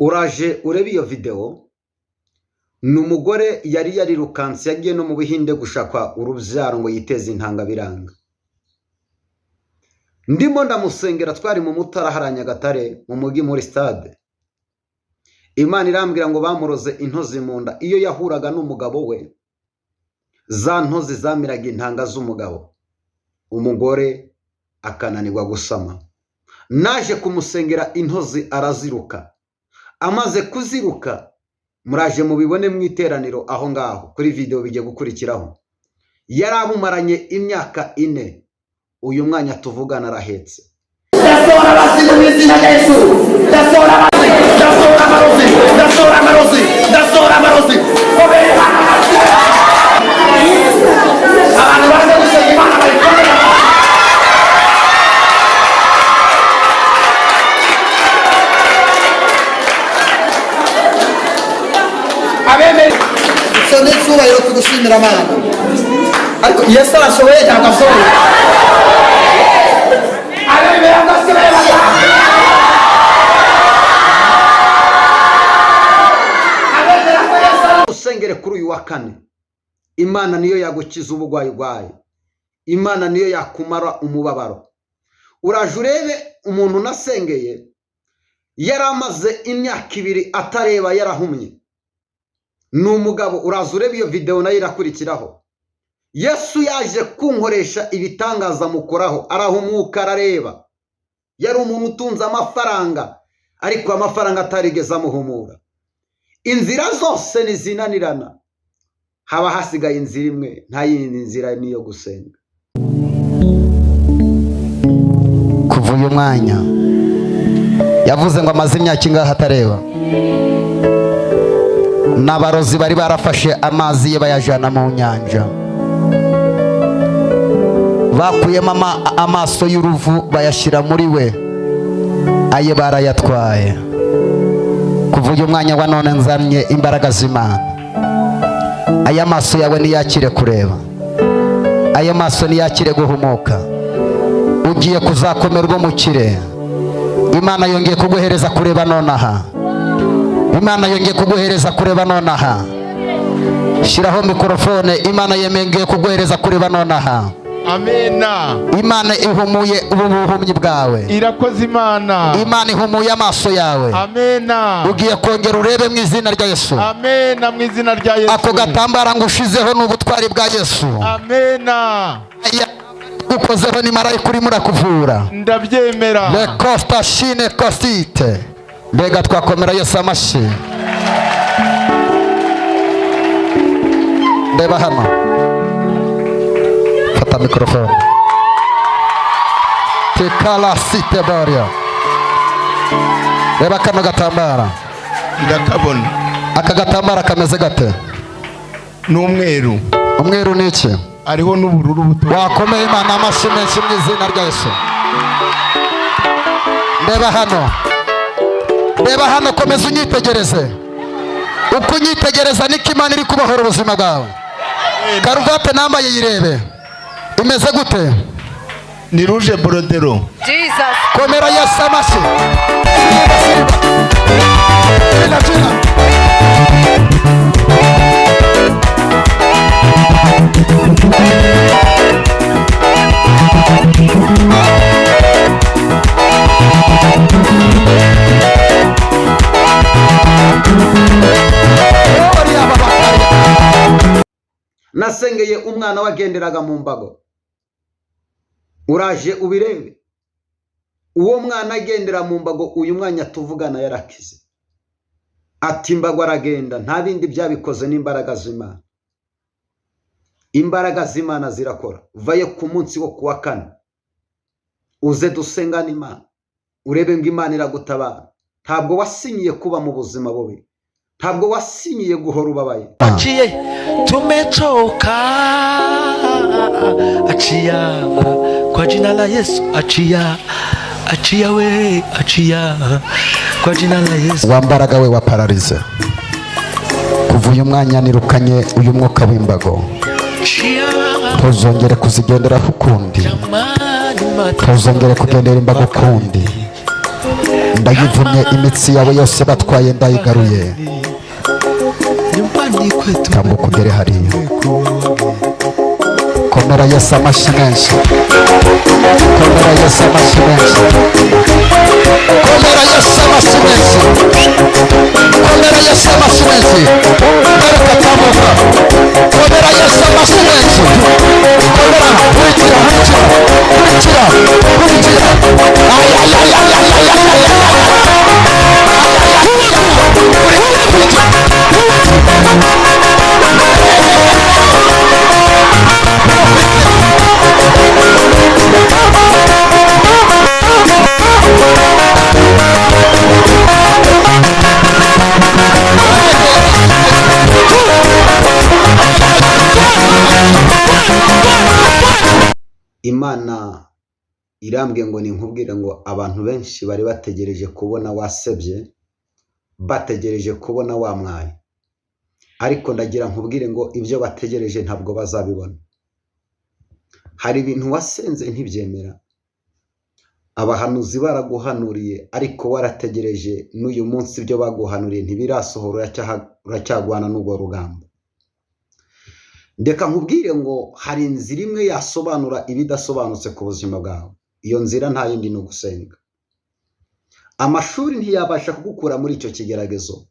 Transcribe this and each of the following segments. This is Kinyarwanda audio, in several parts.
Uraje urebe iyo videwo. Ni umugore yari yarirukanse, yagiye no mu Buhinde gushaka urubyaro ngo yiteze intanga, biranga. Ndimo ndamusengera, twari mu Mutara hariya Nyagatare mu mujyi muri stade. Imana irambwira ngo bamuroze intozi mu nda. Iyo yahuraga n'umugabo we, za ntozi zamiraga intanga z'umugabo, umugore akananirwa gusama. Naje kumusengera, intozi araziruka. Amaze kuziruka, muraje mubibone mu iteraniro aho ngaho kuri videwo bigiye gukurikiraho. Yari abumaranye imyaka 4, uyu mwanya tuvugana arahetse. Ndasohora abazimu mu izina rya Yesu. Ndasohora abazimu, ndasohora amarozi, ndasohora amarozi, ndasohora amarozi. Komera Imana amashyi. Abantu baje gusenga Imana bayikomere. Abemeye Icyo ni icyubahiro tugushimira Mana. Ariko Yesu arashoboye, ntabwo ashoboye. Abemeye amashyi bagahaguruka. Abemera ko Yesu ari Usengere kuri uyu wa kane. Imana niyo yagukiza uburwayi urwaye, Imana niyo yakumara umubabaro. Uraje urebe umuntu unasengeye, yari amaze imyaka 2 atareba, yarahumye, ni umugabo. Uraza urebe iyo videwo nayo irakurikiraho. Yesu yaje kunkoresha ibitangaza, mukoraho arahumuka, arareba. Yari umuntu utunze amafaranga, ariko amafaranga atarigeze amuhumura. Inzira zose ntizinanirana, haba hasigaye inzira imwe, nta yindi nzira, niyo gusenga. Kuva uyu mwanya, yavuze ngo amaze imyaka ingahe atareba? N'abarozi bari barafashe amazi ye bayajyana mu nyanja, bakuyemo amaso y'uruvu bayashyira muri we, aye barayatwaye. Kuva uyu mwanya wa none, nzamye imbaraga z'Imana. Aya maso yawe niyakire kureba, aya maso niyakire guhumuka. Ugiye kuzakomera umukire. Imana yongeye kuguhereza kureba nonaha. Imana yongeye kuguhereza kureba nonaha. Shyiraho mikorofone. Imana yemeye kuguhereza kureba nonaha. Amena. Imana ihumuye ubu buhumyi bwawe. Irakoze Imana. Imana ihumuye amaso yawe. Amena. Ugiye kongera urebe mu izina rya Yesu. Amena, mu izina rya Yesu. Ako gatambara ngo ushizeho ni ubutwari bwa Yesu. Amena. Ukozeho ni marayika urimo urakuvura. Ndabyemera. Le costa shine costite. Mbega twakomera Yesu amashyi! Ndeba hano, fata mikorofone. Tekala site boria. Reba kano gatambara. Ndakabona. Aka gatambara kameze gate? Ni umweru. Umweru ni iki? Hariho n'ubururu buto. Wakomeye Imana amashyi menshi mu izina rya Yesu! Ndeba hano, reba hano, komeza unyitegereze. Uko unyitegereza niko Imana iri kubohora ubuzima bwawe. Karuvati nambaye yirebe, imeze gute? Ni rouge bordeaux. Jesus. Komera Yesu amashyi! Siba, siba. Byina, byina. Gloria babakaria. Nasengeye umwana wagenderaga mu mbago, uraje ubirebe. Uwo mwana agendera mu mbago, uyu mwanya tuvugana yarakize. Ati imbago aragenda, nta bindi byabikoze n'imbaraga z'Imana. Imbaraga z'Imana zirakora. Vaye ku munsi wo kuwa kane, uze dusengane Imana, urebe ngo Imana iragutabara. Ntabwo wasinyiye kuba mu buzima bubi, ntabwo wasinyiye guhora ubabaye. Achie, tumechoka. Achia kwa jina la Yesu, achia, achia we, achia kwa jina la Yesu. Wa mbaraga we wa paralysé, kuva uyu mwanya nirukanye uyu mwuka w'imbago. Achia. Ntuzongere kuzigenderaho ukundi. Jamani. Ntuzongere kugendera imbago ukundi. Ndayivumye imitsi yawe yose batwaye, ndayigaruye. Nyumbani kwetu Tambuka ugere hariya. tumekuwa wageni. Komera Yesu amashyi menshi, komera Yesu amashyi menshi, komera Yesu amashyi menshi, komera Yesu amashyi menshi. Garuka, tambuka, komera Yesu amashyi menshi, komera. Kurikira, kurikira, kurikira, kurikira. Ay, ay, ay, ay, ay, ay, ay, ay, ay. Imana irambwiye ngo ninkubwire ngo abantu benshi bari bategereje kubona wasebye, bategereje kubona wamwaye, ariko ndagira nkubwire ngo ibyo bategereje ntabwo bazabibona. Hari ibintu wasenze ntibyemera, abahanuzi baraguhanuriye ariko warategereje, n'uyu munsi ibyo baguhanuriye ntibirasohora, uracyagwana n'urwo rugamba. Ndeka nkubwire ngo hari inzira imwe yasobanura ibidasobanutse ku buzima bwawe. Iyo nzira nta yindi, ni ugusenga. Amashuri ntiyabasha kugukura muri icyo kigeragezo,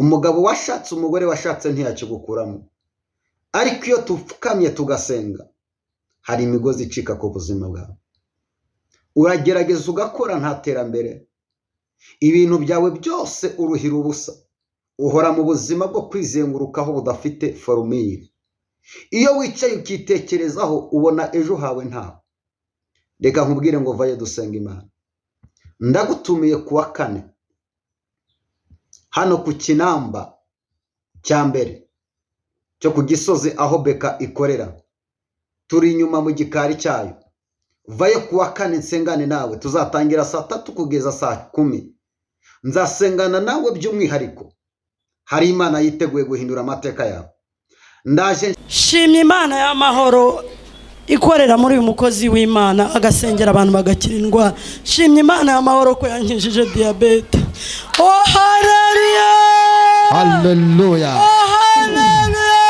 umugabo washatse, umugore washatse ntiyakigukuramo, ariko iyo tupfukamye tugasenga hari imigozi icika ku buzima bwawe. Uragerageza ugakora, nta terambere, ibintu byawe byose uruhira ubusa, uhora mu buzima bwo kwizengurukaho budafite formule. Iyo wicaye ukitekerezaho ubona ejo hawe ntawe. Reka nkubwire ngo vaye dusenga Imana. Ndagutumiye ku wa kane hano ku Kinamba cya mbere cyo ku Gisozi, aho beka ikorera, turi inyuma mu gikari cyayo. Vayo ku wa kane nsengane nawe. Tuzatangira saa 3 kugeza saa 10. Nzasengana nawe by'umwihariko. Hari Imana yiteguye guhindura amateka yawe. Ndaje. Shimye Imana y'amahoro ikorera muri uyu mukozi w'Imana, agasengera abantu bagakira indwara. Shimye Imana y'amahoro ko yankijije diyabete. Oh, haleluya! Haleluya! Oh, haleluya!